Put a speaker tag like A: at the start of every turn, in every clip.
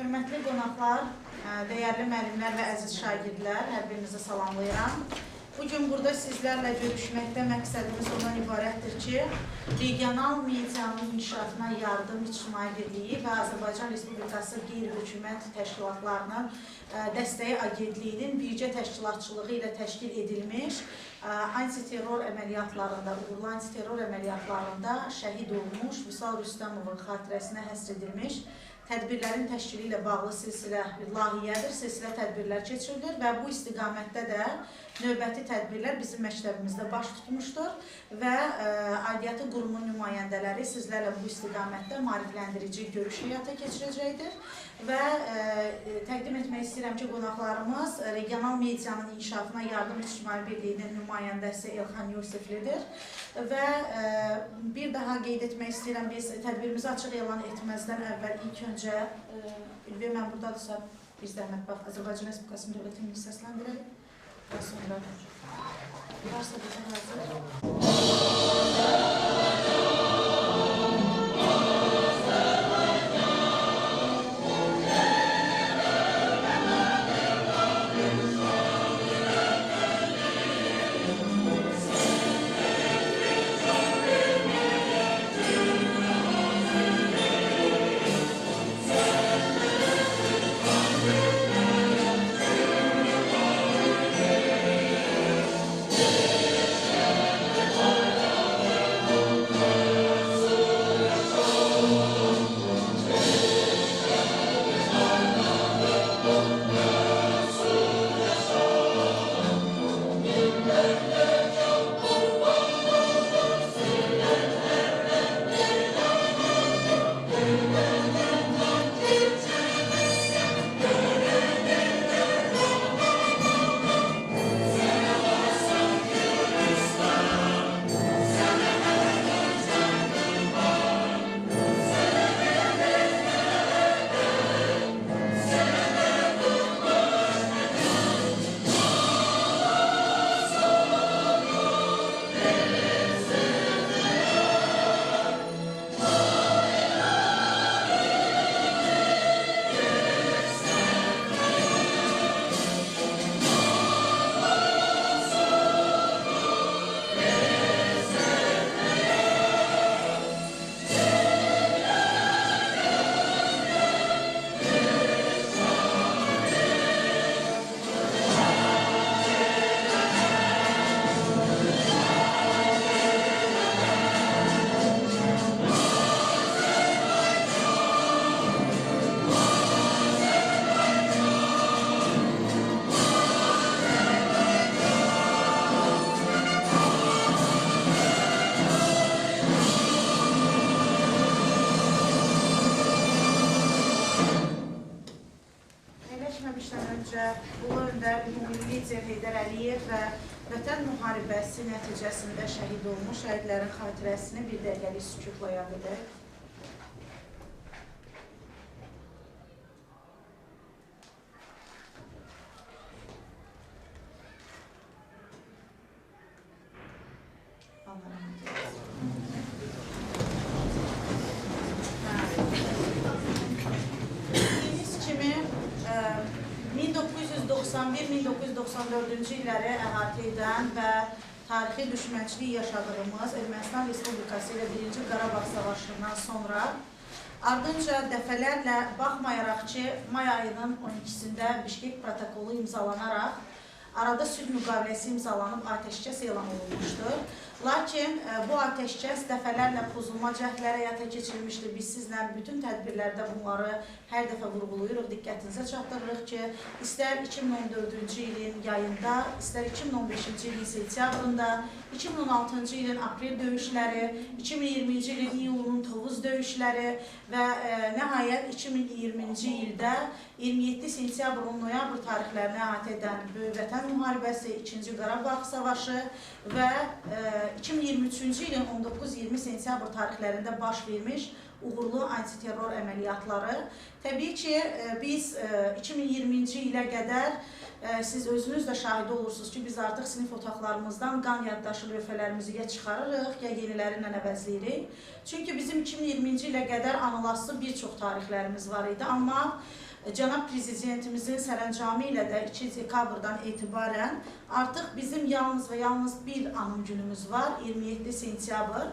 A: Hörmətli qonaqlar, dəyərli müəllimlər və əziz şagirdlər, hər birinizi salamlayıram. Bugün burada sizlərlə görüşməkdə məqsədimiz ondan ibarətdir ki, regional medianın inkişafına yardım İctimai Birliyi və Azərbaycan Respublikası qeyri-hökumət təşkilatlarının dəstəyi agentliyinin bircə təşkilatçılığı ilə təşkil edilmiş antiterror əməliyyatlarında, uğurlu antiterror əməliyyatlarında şəhid olmuş Vüsal Rüstəmovun xatirəsinə həsr edilmiş tədbirlərin təşkili ilə bağlı silsilə layihədir, silsilə tədbirlər keçirilir və bu istiqamətdə də növbəti tədbirlər bizim məktəbimizdə baş tutmuşdur və aidiyyatı qurumun nümayəndələri sizlərlə bu istiqamətdə maarifləndirici görüş həyata keçirəcəkdir və təqdim etmək istəyirəm ki, qonaqlarımız regional medianın inkişafına yardım İctimai Birliyinin nümayəndəsi Elxan Yusiflidir və bir daha qeyd etmək istəyirəm, biz tədbirimizi açıq elan etməzdən əvvəl ilk öncə Ülviyə mən buradadırsa, bir zəhmət bax, Azərbaycan Respublikasının dövlət himnini səsləndirək. Daha sonra varsa bizə hazır. Ulu Öndər Ümumilli Lider Heydər Əliyev və Vətən müharibəsi nəticəsində şəhid olmuş şəhidlərin xatirəsini bir dəqiqəlik sükutla yad edək. Allah rəhmət eyləsin. Bildiyiniz kimi 1991-1994-cü illəri əhatə edən və tarixi düşmənçilik yaşadığımız Ermənistan Respublikası ilə 1-ci Qarabağ Savaşından sonra ardınca dəfələrlə baxmayaraq ki, may ayının 12-sində Bişkek protokolu imzalanaraq arada sülh müqaviləsi imzalanıb atəşkəs elan olunmuşdur. Lakin bu atəşkəs dəfələrlə pozulma cəhdləri həyata keçirilmişdir. Biz sizlə bütün tədbirlərdə bunları hər dəfə vurğuluyuruq, diqqətinizə çatdırırıq ki, istər 2014-cü ilin yayında, istər 2015-ci ilin sentyabrında, 2016-cı ilin aprel döyüşləri, 2020-ci ilin iyulun Tovuz döyüşləri və nəhayət 2020-ci ildə 27 sentyabr 10 noyabr tarixlərini əhatə edən Böyük Vətən Müharibəsi, 2-ci Qarabağ Savaşı və 2023-cü ilin 19-20 sentyabr tarixlərində baş vermiş uğurlu antiterror əməliyyatları. Təbii ki, biz 2020-ci ilə qədər siz özünüz də şahidi olursunuz ki, biz artıq sinif otaqlarımızdan qan yaddaşı lövhələrimizi ya çıxarırıq, ya yenilərinlə əvəzləyirik. Çünki bizim 2020-ci ilə qədər anılası bir çox tarixlərimiz var idi, amma Cənab Prezidentimizin sərəncamı ilə də 2 dekabrdan etibarən artıq bizim yalnız və yalnız bir anım günümüz var, 27 sentyabr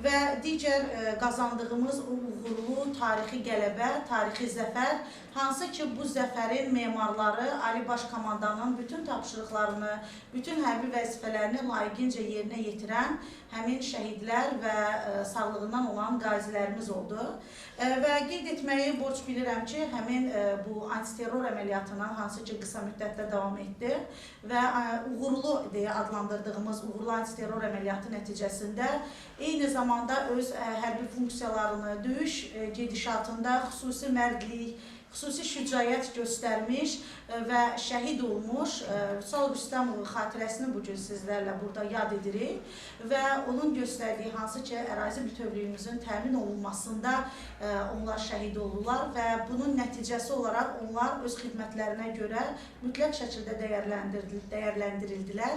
A: və digər qazandığımız o uğurlu tarixi qələbə, tarixi zəfər, hansı ki bu zəfərin memarları Ali Baş Komandanın bütün tapşırıqlarını, bütün hərbi vəzifələrini layiqincə yerinə yetirən həmin şəhidlər və sağlığından olan qazilərimiz oldu. Və qeyd etməyi borc bilirəm ki, həmin bu antiterror əməliyyatından hansı ki qısa müddətdə davam etdi və uğurlu deyə adlandırdığımız uğurlu antiterror əməliyyatı nəticəsində eyni zamanda öz hərbi funksiyalarını döyüş gedişatında xüsusi mərdlik, xüsusi şücaət göstərmiş və şəhid olmuş Vüsal Rüstəmovun xatirəsini bugün sizlərlə burada yad edirik və onun göstərdiyi hansı ki ərazi bütövlüyümüzün təmin olunmasında onlar şəhid oldular və bunun nəticəsi olaraq onlar öz xidmətlərinə görə mütləq şəkildə dəyərləndirildilər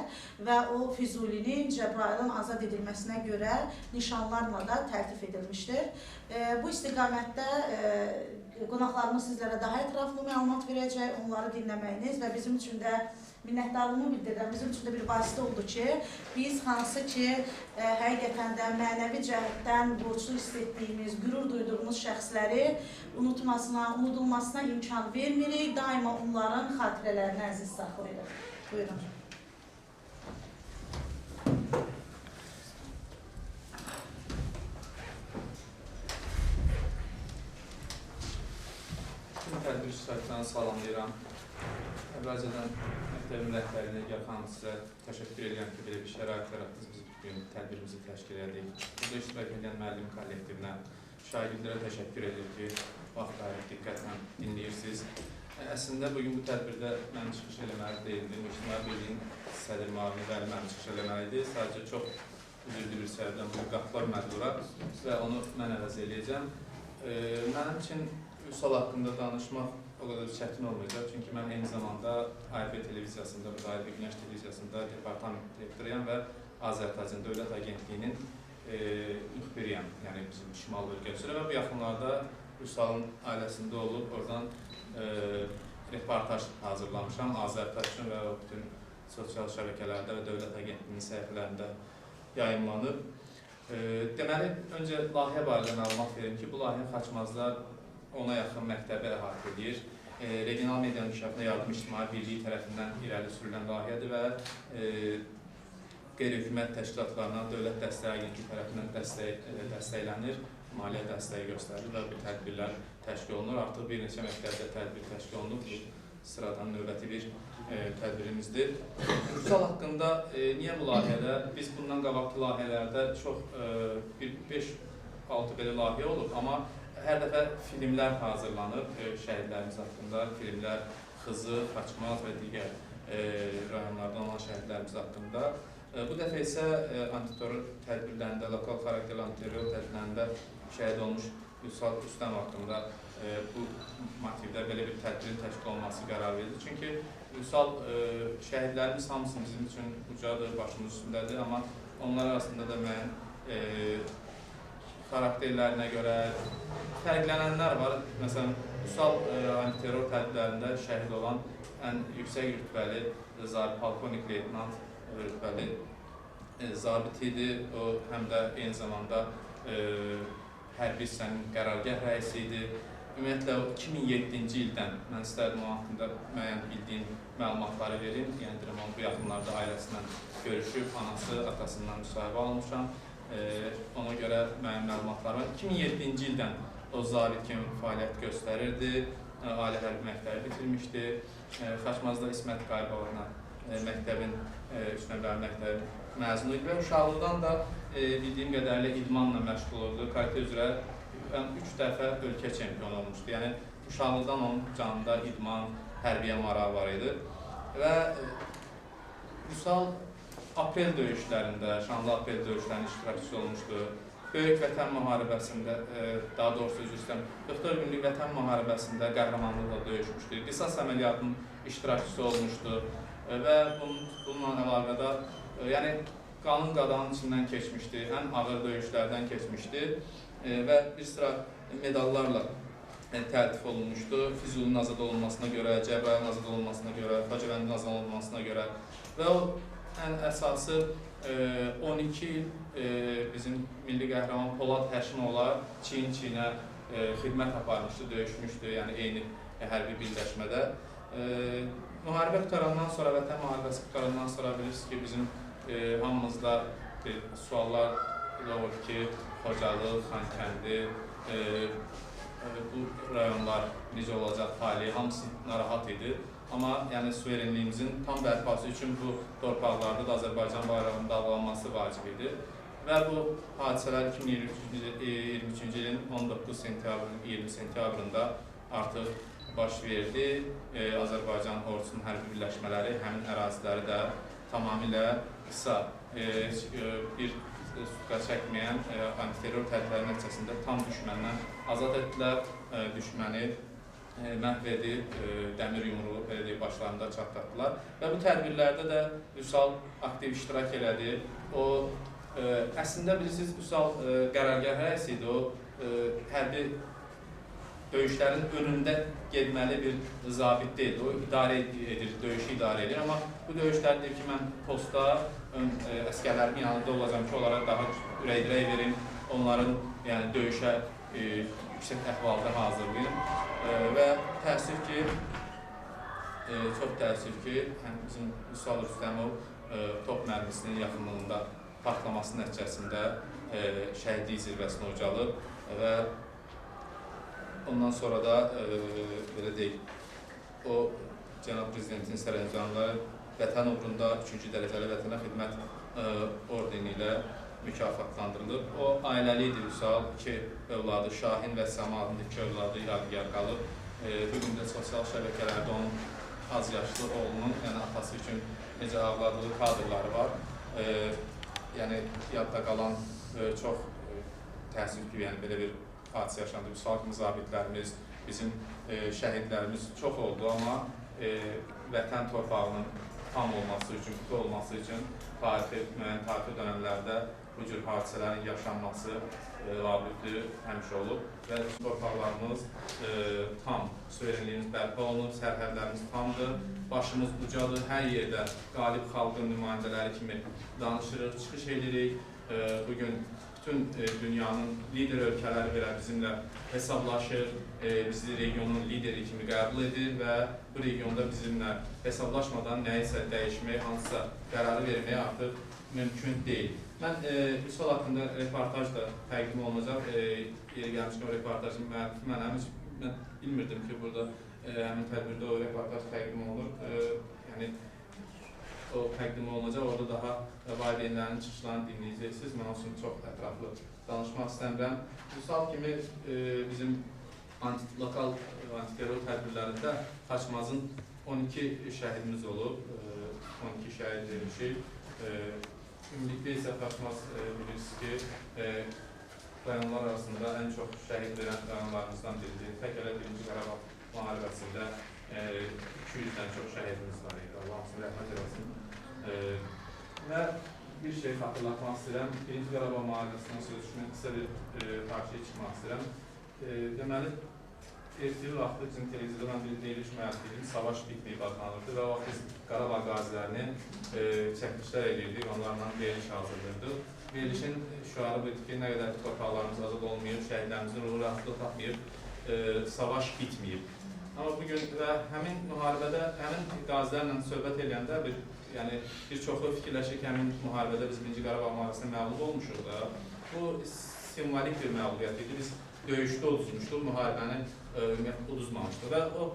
A: və o Füzulinin, Cəbrayılın azad edilməsinə görə nişanlarla da təltif edilmişdir. Bu istiqamətdə qonaqlarımız sizlərə daha ətraflı məlumat verəcək, onları dinləməyiniz və bizim üçün də minnətdarlığımı bildirirəm, bizim üçün də bir vasitə oldu ki, biz hansı ki, həqiqətən də mənəvi cəhətdən borclu hiss etdiyimiz, qürur duyduğumuz şəxsləri unutmasına, unudulmasına imkan vermirik, daima onların xatirələrini əziz saxlayırıq. Buyurun.
B: Tədbir iştirakçılarını salamlayıram. Əvvəlcədən məktəbin rəhbərinə Nigar xanım sizə təşəkkür edirəm ki, belə bir şərait yaratdınız, biz bugün tədbirimizi təşkil etdik. Burada iştirak edən müəllim kollektivinə, şagirdlərə təşəkkür edir ki, vaxt ayırıb diqqətlə dinləyirsiniz. Əslində, bugün bu tədbirdə mən çıxış eləməli deyildim. İctimai Birliyin sədr müavini Vəli mənim çıxış eləməli idi. Sadəcə çox üzüldü bir səbəbdən bu qatıla bilmədi bura və onu mən əvəz eləyəcəm. Mənim üçün Vüsal haqqında danışmaq o qədər çətin olmayacaq. Çünki mən eyni zamanda ARB televiziyasında, bu da ARB Günəş televiziyasında departament direktoruyam və Azərbaycan Dövlət Agentliyinin müxbiriyəm, yəni bizim şimal bölgə üzrə və bu yaxınlarda Vüsalın ailəsində olub, oradan reportaj hazırlamışam Azərbaycan üçün və o bütün sosial şəbəkələrdə və Dövlət Agentliyinin səhifələrində yayımlanıb. Deməli, öncə layihə barədə məlumat verim ki, bu layihə Xaçmazda 10-a yaxın məktəbi əhatə edir. Regional medianın inkişafına yardım İctimai Birliyi tərəfindən irəli sürülən layihədir və qeyri-hökumət təşkilatlarına Dövlət Dəstəyi Agentliyi tərəfindən dəstəklənir, maliyyə dəstəyi göstərilir və bu tədbirlər təşkil olunur. Artıq bir neçə məktəbdə tədbir təşkil olunub. Bu sıradan növbəti bir tədbirimizdir. Vüsal haqqında niyə bu layihədə? Biz bundan qabaqki layihələrdə çox bir 5-6 belə layihə olub, amma hər dəfə filmlər hazırlanıb şəhidlərimiz haqqında, filmlər Xızı, Xaçmaz və digər rayonlardan olan şəhidlərimiz haqqında. Bu dəfə isə antiterror tədbirlərində, lokal xarakterli antiterror tədbirlərində şəhid olmuş Vüsal Rüstəmov haqqında bu motivdə belə bir tədbirin təşkil olunması qərar verildi. Çünki Vüsal şəhidlərimiz hamısı bizim üçün ucadır, başımız üstündədir, amma onlar arasında da müəyyən xarakterlərinə görə fərqlənənlər var. Məsələn, Vüsal antiterror tədbirlərində şəhid olan ən yüksək rütbəli zabit, polkovnik leytenant rütbəli zabit idi. O, həm də eyni zamanda hərbi hissənin qərargah rəisi idi. Ümumiyyətlə, 2007-ci ildən mən istərdim onun haqqında müəyyən bildiyim məlumatları verim. Yəni, deyirəm, onu bu yaxınlarda ailəsindən görüşüb, anası, atasından müsahibə almışam. Ona görə müəyyən məlumatlar var. 2007-ci ildən o zabit kimi fəaliyyət göstərirdi. Ali Hərbi Məktəbi bitirmişdi. Xaçmazda İsmət Qayıbovna məktəbin, 3 nömrəli məktəbin məzunu idi və uşaqlıqdan da bildiyim qədərilə idmanla məşğul olurdu. Karate üzrə 3 dəfə ölkə çempionu olmuşdu. Yəni, uşaqlıqdan onun canında idman, hərbiyə marağı var idi. Və Vüsal aprel döyüşlərində, şanlı aprel döyüşlərinin iştirakçısı olmuşdu. Böyük Vətən müharibəsində, daha doğrusu üzr istəyirəm, 44 günlük Vətən müharibəsində qəhrəmanlıqla döyüşmüşdü. Qisas əməliyyatının iştirakçısı olmuşdu və bununla əlaqədar, yəni qanın qadanın içindən keçmişdi, ən ağır döyüşlərdən keçmişdi və bir sıra medallarla təltif olunmuşdu. Füzulinin azad olunmasına görə, Cəbrayılın azad olunmasına görə, Xocavəndin azad olunmasına görə və o ən əsası 12 il bizim milli qəhrəman Polad Həşimovla çiyin-çiyinə xidmət aparmışdı, döyüşmüşdü, yəni eyni hərbi birləşmədə. Müharibə qurtarandan sonra, Vətən müharibəsi qurtarandan sonra bilirsiniz ki, bizim hamımızda bir suallar doğur ki, Xocalı, Xankəndi, bu rayonlar necə olacaq taleyi, hamısı narahat idi. Amma yəni suverenliyimizin tam bərpası üçün bu torpaqlarda da Azərbaycan bayrağının dalğalanması vacib idi. Və bu hadisələr 2023-cü ilin 19 sentyabrın, 20 sentyabrında artıq baş verdi. Azərbaycan ordusunun hərbi birləşmələri həmin əraziləri də tamamilə qısa bir sutka çəkməyən antiterror tədbirləri nəticəsində tam düşməndən azad etdilər. Düşməni məhv edib, dəmir yumruğu belə deyək, başlarında çatlatdılar. Və bu tədbirlərdə də Vüsal aktiv iştirak elədi. O, əslində bilirsiniz, Vüsal qərargah rəisi idi. O, hərbi döyüşlərin önündə getməli bir zabit deyildi. O, idarə edir, döyüşü idarə edir. Amma bu döyüşlər deyir ki, mən postda əsgərlərimin yanında olacağam ki, onlara daha ürək-dirək verim, onların yəni, döyüşə yüksək əhvalda hazırlayım. Və təəssüf ki, çox təəssüf ki, həm bizim Vüsal Rüstəmov top mərmisinin yaxınlığında partlaması nəticəsində şəhidlik zirvəsinə ucalıb və ondan sonra da, belə deyək, o Cənab Prezidentin sərəncamları Vətən uğrunda 3-cü dərəcəli Vətənə xidmət ordeni ilə mükafatlandırılıb. O, ailəli idi Vüsal, 2 övladı, Şahin və Səma adında 2 övladı yadigar qalıb. Bugün də sosial şəbəkələrdə onun az yaşlı oğlunun, yəni atası üçün necə ağladığı kadrları var. Yəni, yadda qalan çox təəssüf ki, yəni belə bir hadisə yaşandı. Vüsal kimi zabitlərimiz, bizim şəhidlərimiz çox oldu, amma vətən torpağının tam olması üçün, bütün olması üçün müəyyən tarixi dönəmlərdə bu cür hadisələrin yaşanması labüddür, həmişə olub və torpaqlarımız tam, suverenliyimiz bərpa olunub, sərhədlərimiz tamdır, başımız ucadır, hər yerdə qalib xalqın nümayəndələri kimi danışırıq, çıxış edirik. Bugün bütün dünyanın lider ölkələri belə bizimlə hesablaşır, bizi regionun lideri kimi qəbul edir və bu regionda bizimlə hesablaşmadan nəyisə dəyişmək, hansısa qərarı vermək artıq mümkün deyil. Mən Vüsal haqqında reportaj da təqdim olunacaq. Yeri gəlmişkən o reportajın müəllifi mənəm. Mən bilmirdim ki, burada həmin tədbirdə o reportaj təqdim olunur. Yəni, o təqdim olunacaq. Orada daha valideynlərin çıxışlarını dinləyəcəksiniz. Mən onun üçün çox ətraflı danışmaq istəmirəm. Vüsal kimi bizim lokal antiterror tədbirlərində Xaçmazın 12 şəhidimiz olub, 12 şəhid vermişik. Ümumilikdə isə Xaçmaz bilirsiniz ki, rayonlar arasında ən çox şəhid verən rayonlarımızdan biridir. Tək elə 1-ci Qarabağ müharibəsində 200-dən çox şəhidimiz var idi. Allah hamısına rəhmət eləsin. Və bir şey xatırlatmaq istəyirəm. 1-ci Qarabağ müharibəsindən söz düşmən qısa bir tarixə çıxmaq istəyirəm. Deməli, RTV vaxtı bizim televizorda mən bir veriliş müəllifi idim, Savaş bitməyib adlanırdı və o vaxt biz Qarabağ qazilərini çəkilişlər edirdik, onlarla veriliş hazırlayırdıq. Verilişin şüarı bu idi ki, nə qədər torpaqlarımız azad olmayıb, şəhidlərimizin ruhu rahatlıq tapmayıb, savaş bitməyib. Amma bugün və həmin müharibədə, həmin qazilərlə söhbət eləyəndə bir çoxu fikirləşir ki, həmin müharibədə biz 1-ci Qarabağ müharibəsində məğlub olmuşuq da. Bu simvolik bir məğlubiyyət idi. Biz döyüşdə uduzmuşduq, müharibəni ümumiyyətlə uduzmamışdıq və o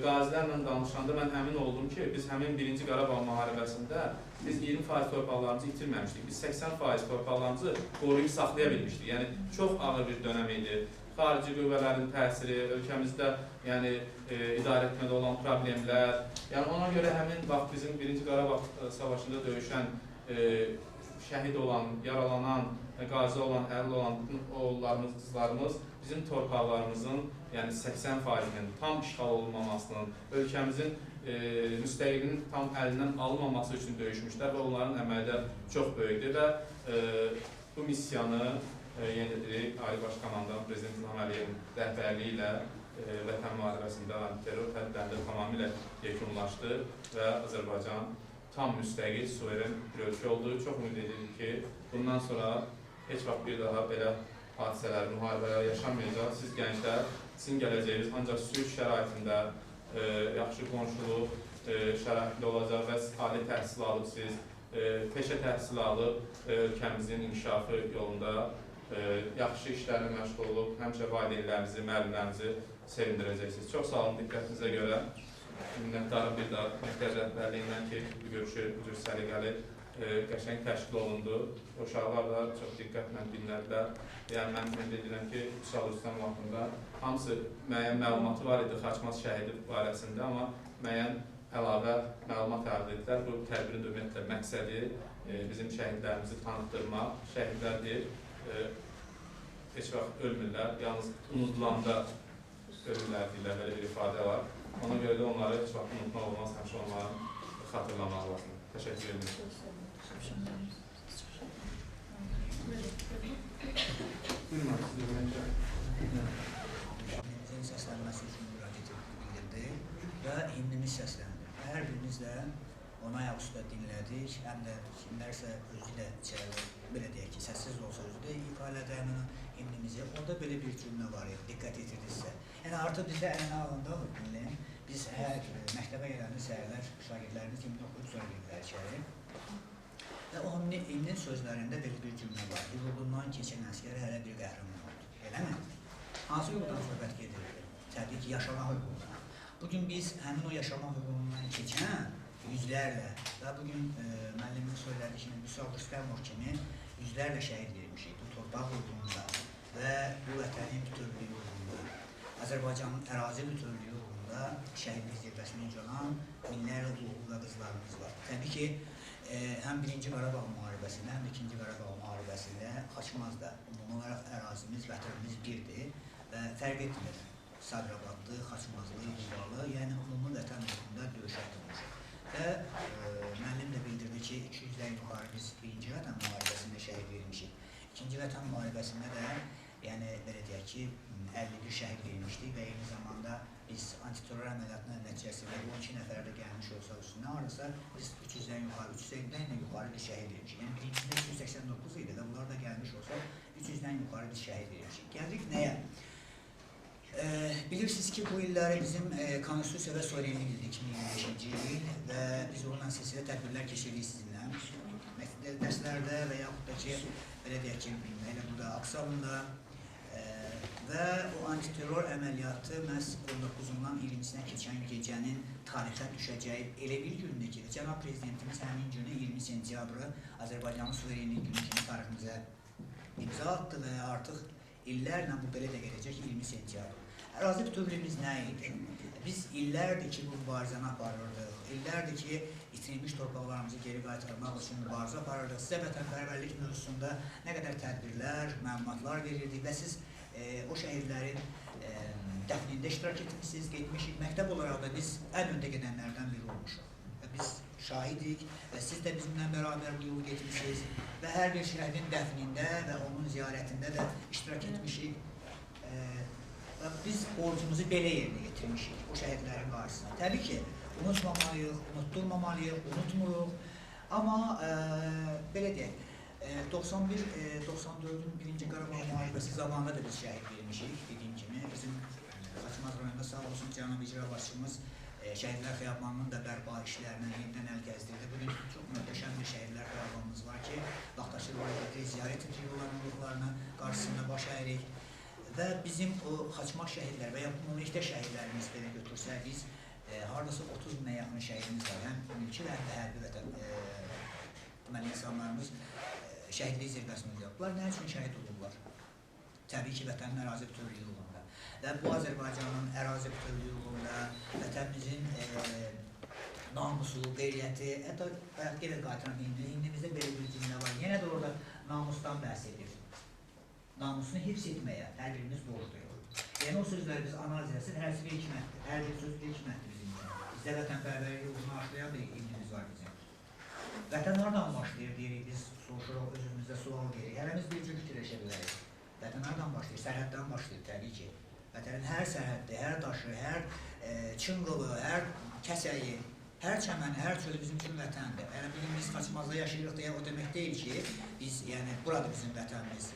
B: qazilərlə danışanda mən əmin oldum ki, biz həmin 1-ci Qarabağ müharibəsində biz 20% torpaqlarımızı itirməmişdik, biz 80% torpaqlarımızı qoruyub saxlaya bilmişdik. Yəni, çox ağır bir dönəm idi. Xarici qüvvələrin təsiri, ölkəmizdə yəni, idarə etmədə olan problemlər. Yəni, ona görə həmin vaxt bizim 1-ci Qarabağ savaşında döyüşən, şəhid olan, yaralanan, qazi olan, əlil olan bütün oğullarımız, qızlarımız bizim torpaqlarımızın, yəni 80%-nin tam işğal olunmamasının, ölkəmizin müstəqilliyinin tam əlindən alınmaması üçün döyüşmüşlər və onların əməyi də çox böyükdür və bu missiyanı Yenə dedik, Ali Baş Komandan Prezident İlham Əliyevin rəhbərliyi ilə Vətən müharibəsində antiterror tədbirlərində tamamilə yekunlaşdı və Azərbaycan tam müstəqil, suveren bir ölkə oldu. Çox ümid edirik ki, bundan sonra heç vaxt bir daha belə hadisələr, müharibələr yaşanmayacaq. Siz gənclər, sizin gələcəyiniz ancaq sülh şəraitində, yaxşı qonşuluq şəraitində olacaq və siz ali təhsil alıb, siz peşə təhsili alıb ölkəmizin inkişafı yolunda yaxşı işlərlə məşğul olub, həmişə valideynlərinizi, müəllimlərinizi sevindirəcəksiniz. Çox sağ olun diqqətinizə görə. Minnətdarım bir daha məktəb rəhbərliyindən ki, bu görüşü bu cür səliqəli, qəşəng təşkil olundu. Uşaqlar da çox diqqətlə dinlədilər. Yəni, mən ümid edirəm ki, Vüsal Rüstəmov haqqında hamısı müəyyən məlumatı var idi Xaçmaz şəhidi barəsində, amma müəyyən əlavə məlumat əldə etdilər. Bu tədbirin də ümumiyyətlə məqsədi bizim şəhidlərimizi tanıtdırmaq. Şəhidlərdir, heç vaxt ölmürlər, yalnız unudulanda ölürlər deyirlər, belə bir ifadə var. Ona görə də onları heç vaxt unutmaq olmaz, həmişə onları xatırlamaq lazımdır. Təşəkkür edirəm.
C: Himnimizin səslənməsi üçün müraciət bildirdi və himnimiz səsləndi. Hər birimiz də onu ayaq üstə dinlədik, həm də kimlərsə özü də içəri, belə deyək ki, səssiz olsa özü də ifa elədi həmin himnimizi. Orada belə bir cümlə var idi, diqqət yetirdinizsə. Yəni artıq bizdə ənənə alındı himnin. Biz hər məktəbə gələndə səhərlər şagirdlərimiz himni oxuyub sonra girdilər içəri. Və o himnin sözlərində belə bir cümlə var. Hüququndan keçən əsgər hələ bir qəhrəman oldu. Eləmi? Hansı hüquqdan söhbət gedirdi? Təbii ki, yaşamaq hüququndan. Bugün biz həmin o yaşamaq hüququndan keçən yüzlərlə və bugün müəllimin söylədiyi kimi, Vüsal Rüstəmov kimi yüzlərlə şəhid vermişik bu torpaq uğrunda və bu vətənin bütövlüyü uğrunda, Azərbaycanın ərazi bütövlüyü uğrunda şəhidlik zirvəsini ucalan minlərlə oğul və qızlarımız var. Təbii ki, həm Birinci Qarabağ müharibəsində, həm də İkinci Qarabağ müharibəsində Xaçmazda ümumi olaraq ərazimiz, vətənimiz birdir və fərq etmir. Sabirabadlı, Xaçmazlı, Qubalı, yəni ümumi vətən uğrunda döyüşə atılmışıq. Və müəllim də bildirdi ki, 200-dən yuxarı biz Birinci Vətən müharibəsində şəhid vermişik. İkinci Vətən müharibəsində də, yəni belə deyək ki, 51 şəhid vermişdik və eyni zamanda biz antiterror əməliyyatının nəticəsində 12 nəfər də gəlmiş olsa üstünə hardasa biz 300-dən yuxarı, 350-dən də yuxarı bir şəhid vermişik. Yəni birincisində 289 idi və bunlar da gəlmiş olsa 300-dən yuxarı bir şəhid vermişik. Gəldik nəyə? Bilirsiniz ki, bu illəri bizim Konstitusiya və Suverenlik ildir, 2025-ci il və biz onunla silsilə tədbirlər keçirdik sizinlə. Dərslərdə və yaxud da ki, belə deyək ki, elə burada Aksalında və o antiterror əməliyyatı məhz 19-undan 20-sinə keçən gecənin tarixə düşəcəyi elə bir gündür ki, Cənab Prezidentimiz həmin günü 20 sentyabrı Azərbaycanın suverenlik günü kimi tariximizə imza atdı və artıq illərlə bu belə də gedəcək 20 sentyabr. Ərazi bütövlüyümüz nə idi? Biz illərdir ki, bu mübarizəni aparırdıq, illərdir ki, itirilmiş torpaqlarımızı geri qaytarmaq üçün mübarizə aparırdıq. Sizə vətənpərvərlik mövzusunda nə qədər tədbirlər, məlumatlar verirdik və siz o şəhidlərin dəfnində iştirak etmişsiniz, getmişik. Məktəb olaraq da biz ən öndə gedənlərdən biri olmuşuq. Və biz şahidik və siz də bizimlə bərabər bu yolu getmişsiniz və hər bir şəhidin dəfnində və onun ziyarətində də iştirak etmişik. Və biz borcumuzu belə yerinə yetirmişik o şəhidlərin qarşısına. Təbii ki, unutmamalıyıq, unutturmamalıyıq, unutmuruq. Amma belə deyək, 91-94-ün Birinci Qarabağ müharibəsi zamanında da biz şəhid vermişik. Dediyim kimi, bizim Xaçmaz rayonunda sağ olsun Cənab İcra Başçımız Şəhidlər Xiyabanının da bərpa işlərinə yenidən əl gəzdirdi. Bugün çox möhtəşəm bir Şəhidlər Xiyabanımız var ki, vaxtaşırı var edirik, ziyarət edirik onların ruhlarını, qarşısında baş əyirik. Və bizim o Xaçmaz şəhidlər və ya ümumilikdə şəhidlərimiz belə götürsək, biz hardasa 30 minə yaxın şəhidimiz var. Həm mülki və həm də hərbi vətən deməli insanlarımız şəhidlik zirvəsini ucaldılar. Nə üçün şəhid olurlar? Təbii ki, vətənin ərazi bütövlüyü uğrunda. Və bu Azərbaycanın ərazi bütövlüyü uğrunda, vətənimizin namusu, qeyriyyəti, hətta bayaq yenə qayıtıram himnimizdə belə bir cümlə var. Yenə də orada namusdan bəhs edir. Namusunu hifz etməyə hər birimiz borcluyuq. Yəni o sözləri biz analiz etsək, hərisi bir hikmətdir. Hər bir söz bir hikmətdir bizim üçün. Bizdə vətənpərvərlik ruhunu aşılayan bir himnimiz var bizim. Vətən hardan başlayır deyirik, biz soruşuruq, özümüzdə sual veririk. Hərəmiz bir cür fikirləşə bilərik. Vətən hardan başlayır? Sərhəddən başlayır təbii ki. Vətənin hər sərhəddi, hər daşı, hər çınqılı, hər kəsəyi, hər çəməni, hər çölü bizim üçün vətəndir. Yəni, bugün biz Xaçmazda yaşayırıq deyə o demək deyil ki, biz, yəni, burada bizim vətənimiz.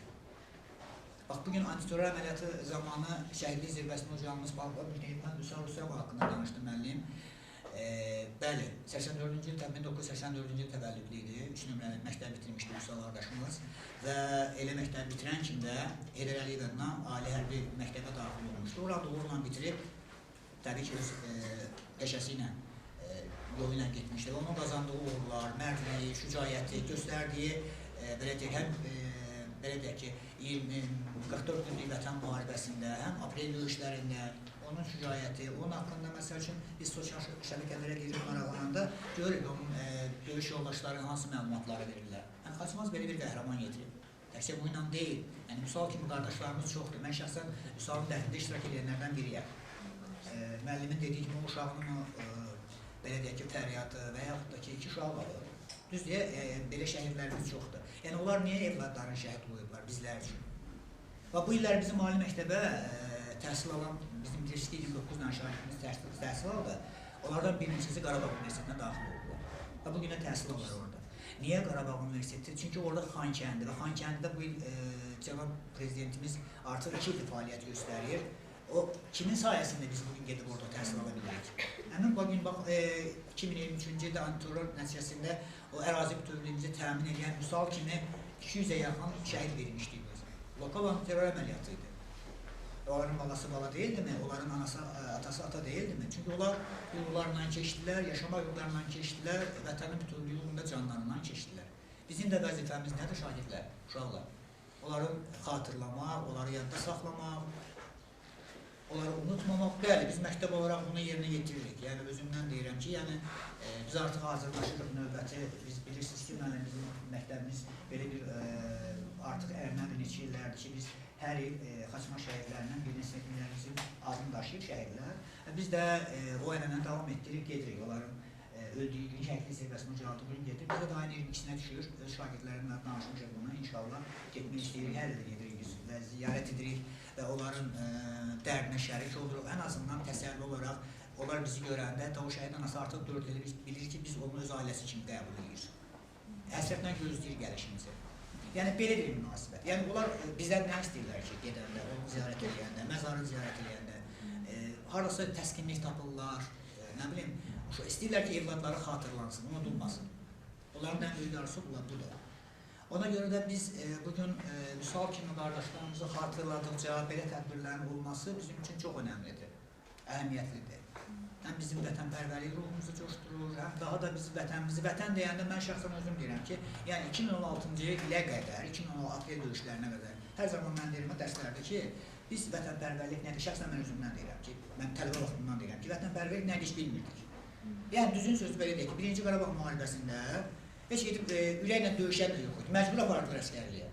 C: Bax, bugün antiterror əməliyyatı zamanı şəhidlik zirvəsində ucalmış polkovnik Vüsal Rüstəmov haqqında danışdı müəllim. Bəli, 84-cü il, 1984-cü il təvəllüdlü idi. 3 nömrəli məktəb bitirmişdi Vüsal qardaşımız və elə məktəb bitirən kimi də Heydər Əliyev adına Ali Hərbi Məktəbə daxil olmuşdu. Orada uğurla bitirib, təbii ki, öz peşəsi ilə, yolu ilə getmişdi. Onun qazandığı uğurlar, mərdliyi, şücaəti, göstərdiyi, belə deyək, həm belə deyək ki, 44 günlük vətən müharibəsində, həm aprel döyüşlərində onun şücaəti, onun haqqında məsəl üçün biz sosial şəbəkələrə girib maraqlananda görürük onun döyüş yoldaşları hansı məlumatları verirlər. Yəni, Xaçmaz belə bir qəhrəman yetirib. Təkcə bu ilə deyil. Yəni, Vüsal kimi qardaşlarımız çoxdur. Mən şəxsən Vüsalın dəfnində iştirak edənlərdən biriyəm. Müəllimin dediyi kimi o uşağının o, belə deyək ki, fəryadı və yaxud da ki, iki uşağı var. Düz deyə, belə şəhidlərimiz çoxdur. Yəni, onlar niyə evladlarını şəhid qoyublar bizlər üçün? Və bu illər bizim ali məktəbə təhsil alan, bizim bilirsiniz ki, 29 dənə şagirdimiz təhsil aldı. Onlardan bir neçəsi Qarabağ Universitetinə daxil oldular. Və bugün də təhsil alır orada. Niyə Qarabağ Universiteti? Çünki orada Xankəndi və Xankəndidə bu il cənab prezidentimiz artıq 2 ildir fəaliyyət göstərir. O kimin sayəsində biz bugün gedib orada təhsil ala bilirik? Həmin bugün bax 2023-cü ildə antiterror nəticəsində o ərazi bütövlüyümüzü təmin edən Vüsal kimi 200-ə yaxın şəhid vermişdik biz. Lokal antiterror əməliyyatı idi. Onların balası bala deyildimi? Onların anası, atası ata deyildimi? Çünki onlar yollarla keçdilər, yaşamaq yollarla keçdilər, vətənin bütövlüyü uğrunda canlarından keçdilər. Bizim də vəzifəmiz nədir şagirdlər, uşaqlar? Onları xatırlamaq, onları yadda saxlamaq, onları unutmamaq. Bəli, biz məktəb olaraq bunu yerinə yetiririk. Yəni, özümdən deyirəm ki, yəni, biz artıq hazırlaşırıq növbəti. Biz bilirsiniz ki, mənim, bizim məktəbimiz belə bir artıq ənənədir, neçə illərdir ki, biz hər il Xaçmaz şəhidlərindən bir neçə minlərimizin adını daşıyır şəhidlər. Biz də o ənənəni davam etdirik, gedirik. Onların öldüyü gün, şəhidlik zirvəsinin ucaldığı gün gedirik. Biz də daha 22-sinə düşür. Öz şagirdlərimlə danışmışıq bunu. İnşallah getmək istəyirik, hər il gedirik biz və ziyarət edirik və onların dərdinə şərik oluruq. Ən azından təsəlli olaraq onlar bizi görəndə, hətta o şəhid anası artıq 4 il bilir ki, biz onu öz ailəsi kimi qəbul edirik. Həsrətlə gözləyir gəlişimizi. Yəni, belə bir münasibət. Yəni, onlar bizdən nə istəyirlər ki, gedəndə, onu ziyarət edəndə, məzarı ziyarət edəndə, harasa təskinlik tapırlar, nə bilim, istəyirlər ki, evladları xatırlansın, unudulmasın. Onların ən böyük arzusu budur. Ona görə də biz bugün Vüsal kimi qardaşlarımızı xatırladıqca belə tədbirlərin olması bizim üçün çox önəmlidir, əhəmiyyətlidir. Həm bizim vətənpərvərlik ruhumuzu coşdurur, həm daha da biz vətənimizi, vətən deyəndə mən şəxsən özüm deyirəm ki, yəni 2016-cı ilə qədər, 2016 aprel döyüşlərinə qədər, hər zaman mən deyirəm dərslərdə ki, biz vətənpərvərlik nədir, şəxsən mən özümdən deyirəm ki, mən tələbə vaxtından deyirəm ki, vətənpərvərlik nədir heç bilmirdik. Yəni düzün sözü belə deyək ki, Birinci Qarabağ müharibəsində heç gedib ürəklə döyüşən də yox idi, məcbur apardılar əsgərliyə.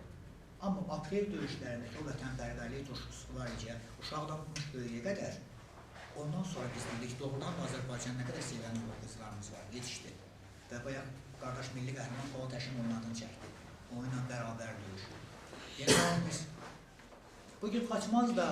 C: Amma aprel döyüşlərindəki o vətənpərvərlik coşqusu var idi ki, uşaqdan tutmuş böyüyə qədər, ondan sonra biz bildik, doğrudan da Azərbaycan nə qədər sevən qızlarımız var, yetişdi. Və bayaq qardaş milli qəhrəman Polad Həşimovun adını çəkdi. Onunla bərabər döyüşdü. Yəni biz bugün Xaçmazda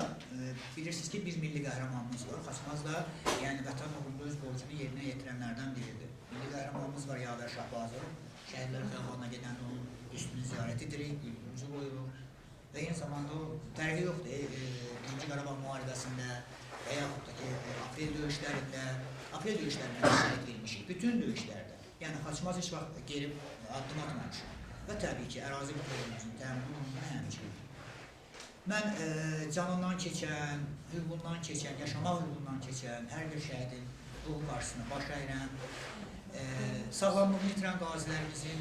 C: bilirsiniz ki, bir milli qəhrəmanımız var. Xaçmaz da yəni vətən uğrunda öz borcunu yerinə yetirənlərdən biridir. Milli qəhrəmanımız var Yavər Şahbazov. Şəhidlər Xiyabanına gedəndə onun üstünü ziyarət edirik, gülümüzü qoyuruq. Və eyni zamanda o fərqi yoxdur. Birinci Qarabağ müharibəsində və yaxud da ki, aprel döyüşlərində, şəhid vermişik, bütün döyüşlərdə. Yəni, Xaçmaz heç vaxt geri addım atmamış. Və təbii ki, ərazi bütövlüyümüzün təmini uğrunda həmçinin. Mən canından keçən, hüququndan keçən, yaşamaq hüququndan keçən hər bir şəhidin ruhu qarşısında baş əyirəm. Sağlamlığını itirən qazilərimizin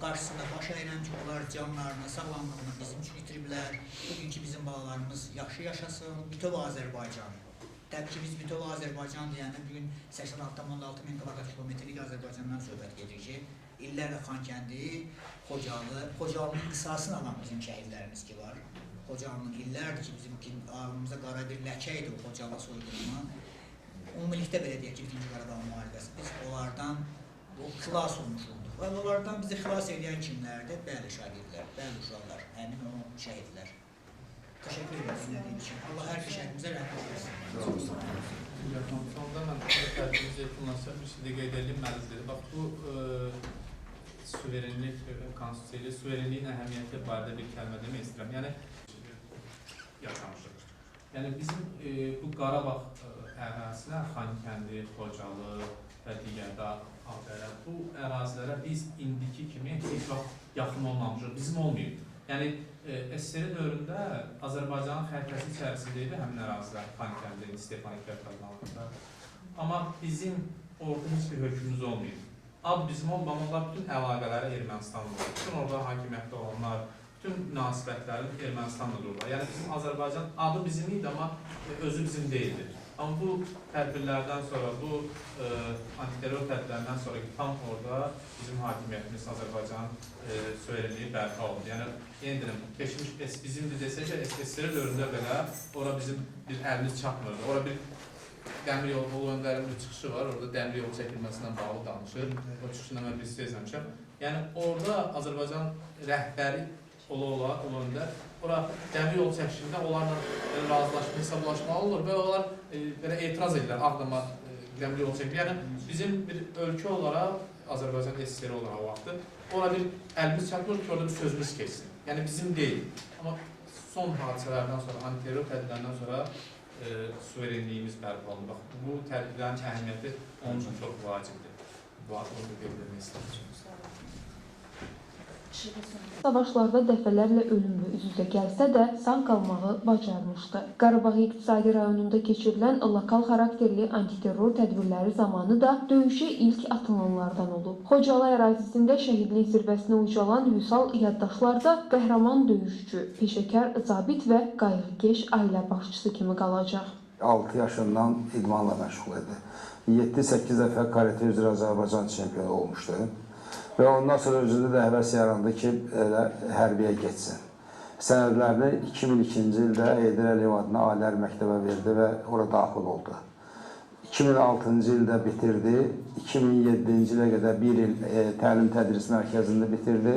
C: qarşısında baş əyirəm ki, onlar canlarını, sağlamlığını bizim üçün itiriblər. Bugünkü bizim balalarımız yaxşı yaşasın, bütöv Azərbaycan. Təbii ki, biz bütöv Azərbaycan deyəndə bugün 86,6 min kvadrat kilometrlik Azərbaycandan söhbət gedir ki, illərlə Xankəndi, Xocalı, Xocalının qisasını alan bizim şəhidlərimiz ki var. Xocalının illərdir ki, bizim alnımıza qara bir ləkə idi o Xocalı soyqırımı. Ümumilikdə belə deyək ki, Birinci Qarabağ müharibəsi, biz onlardan xilas olmuş olduq. Və onlardan bizi xilas edən kimlərdir? Bəli şagirdlər, bəli uşaqlar, həmin o şəhidlər. Təşəkkür edirəm dinlədiyiniz üçün. Allah hər bir şəhidimizə rəhmət eləsin.
B: Sonda mən tədbirimizi yekunlaşdırıb bir şey də qeyd edeyim, müəllim dedi. Bax, bu suverenlik, konstitusiya suverenliyin əhəmiyyəti barədə bir kəlmə demək istəyirəm. Yəni, yaşamışıq. Yəni, bizim bu Qarabağ ərazisinə, Xankəndi, Xocalı və digər də Ağdərə, bu ərazilərə biz indiki kimi heç vaxt yaxın olmamışıq, bizim olmayıb. Yəni, SSR dövründə Azərbaycanın xəritəsi içərisində idi həmin ərazilər, Xankəndi, Stefaniklər adlanırdı. Amma bizim orada heç bir hökmümüz olmayıb. Ad bizim olub, amma onlar bütün əlaqələri Ermənistanla olub. Bütün orada hakimiyyətdə olanlar, bütün münasibətlərin Ermənistanla dururlar. Yəni, bizim Azərbaycan adı bizim idi, amma özü bizim deyildi. Amma bu tədbirlərdən sonra, bu antiterror tədbirlərindən sonra ki, tam orada bizim hakimiyyətimiz Azərbaycanın suverenliyi bərpa oldu. Yəni, yenə deyirəm, keçmiş bizimdir desək də, SSR dövründə belə ora bizim bir əlimiz çatmırdı. Ora bir dəmir yolu, Ulu Öndərin bir çıxışı var, orada dəmir yolu çəkilməsindən bağlı danışır. O çıxışını mən bir sezməmişəm. Yəni, orada Azərbaycan rəhbəri ola-ola, Ulu Öndər, ora dəmir yolu çəkişində onlarla razılaşma, hesablaşmalı olur və onlar belə etiraz edirlər Ağdama dəmir yolu çəkilir. Yəni, bizim bir ölkə olaraq, Azərbaycan SSR olaraq o vaxtı, ora bir əlimiz çatmır ki, orada bir sözümüz keçsin. Yəni, bizim deyil. Amma son hadisələrdən sonra, antiterror tədbirlərindən sonra suverenliyimiz bərpa olundu. Bax, bu tədbirlərin əhəmiyyəti onun üçün çox vacibdir. Bunu da qeyd etmək istəyirəm.
D: Savaşlarda dəfələrlə ölümlə üz-üzə gəlsə də sağ qalmağı bacarmışdı. Qarabağ İqtisadi rayonunda keçirilən lokal xarakterli antiterror tədbirləri zamanı da döyüşə ilk atılanlardan olub. Xocalı ərazisində şəhidlik zirvəsinə ucalan Vüsal yaddaşlarda qəhrəman döyüşçü, peşəkar zabit və qayğıkeş ailə başçısı kimi qalacaq.
E: 6 yaşından idmanla məşğul idi. 7-8 dəfə karate üzrə Azərbaycan çempionu olmuşdu. Və ondan sonra özündə də həvəs yarandı ki, elə hərbiyə getsin. Sənədlərini 2002-ci ildə Heydər Əliyev adına Ali Hərbi Məktəbə verdi və ora daxil oldu. 2006-cı ildə bitirdi, 2007-ci ilə qədər bir il təlim tədris mərkəzində bitirdi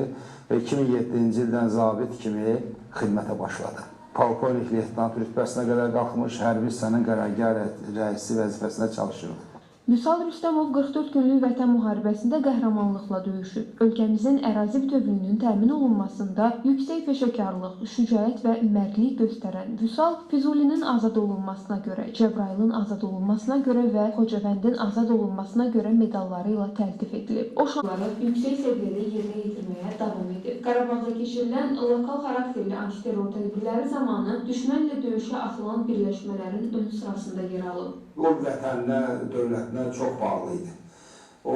E: və 2007-ci ildən zabit kimi xidmətə başladı. Polkovnik leytenant rütbəsinə qədər qalxmış, hərbi hissənin qərargah rəisi vəzifəsində çalışırdı.
D: Vüsal Rüstəmov 44 günlük vətən müharibəsində qəhrəmanlıqla döyüşüb. Ölkəmizin ərazi bütövlüyünün təmin olunmasında yüksək peşəkarlıq, şücaət və mərdlik göstərən Vüsal Füzulinin azad olunmasına görə, Cəbrayılın azad olunmasına görə və Xocavəndin azad olunmasına görə medalları ilə təltif edilib. O şanları yüksək səviyyədə yerinə yetirməyə davam edib. Qarabağda keçirilən lokal xarakterli antiterror tədbirləri zamanı düşmənlə döyüşə atılan birləşmələrin ön sırasında yer alıb.
E: O vətəninə, dövlətinə çox bağlı idi. O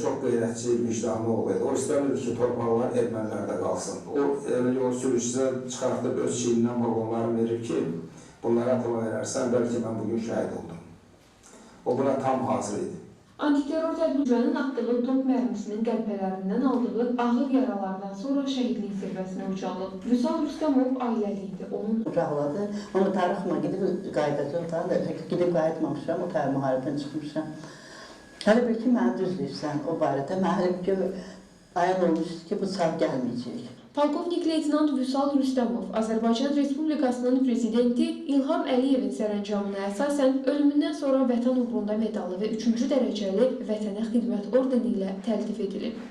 E: çox qeyrətçi, vicdanlı oğlu idi. O istəmirdi ki, torpaqlar ermənilərdə qalsın. O elə yol sürücüsünə çıxartıb öz çiynindən vaqonları verir ki, bunları atıma verərsən, bəlkə mən bugün şəhid oldum. O buna tam hazır idi.
D: Antiterror tədbirinin atdığı top mərmisinin qəlpələrindən aldığı ağır yaralardan sonra şəhidlik zirvəsinə ucalıb. Vüsal Rüstəmov ailəli idi. Onun
F: uşaqladı. Onu tarixmə gedib qayıdacaq, gedib qayıtmamışam, o tər müharibədən çıxmışam. Hələ bir ki, məni düzləyirsən o barədə. Mən hələ bir ki, ayan olmuşdu ki, bu sağ gəlməyəcək.
D: Polkovnik leytenant Vüsal Rüstəmov Azərbaycan Respublikasının prezidenti İlham Əliyevin sərəncamına əsasən ölümündən sonra Vətən uğrunda medalı və 3-cü dərəcəli Vətənə xidmət ordeni ilə təltif edilib.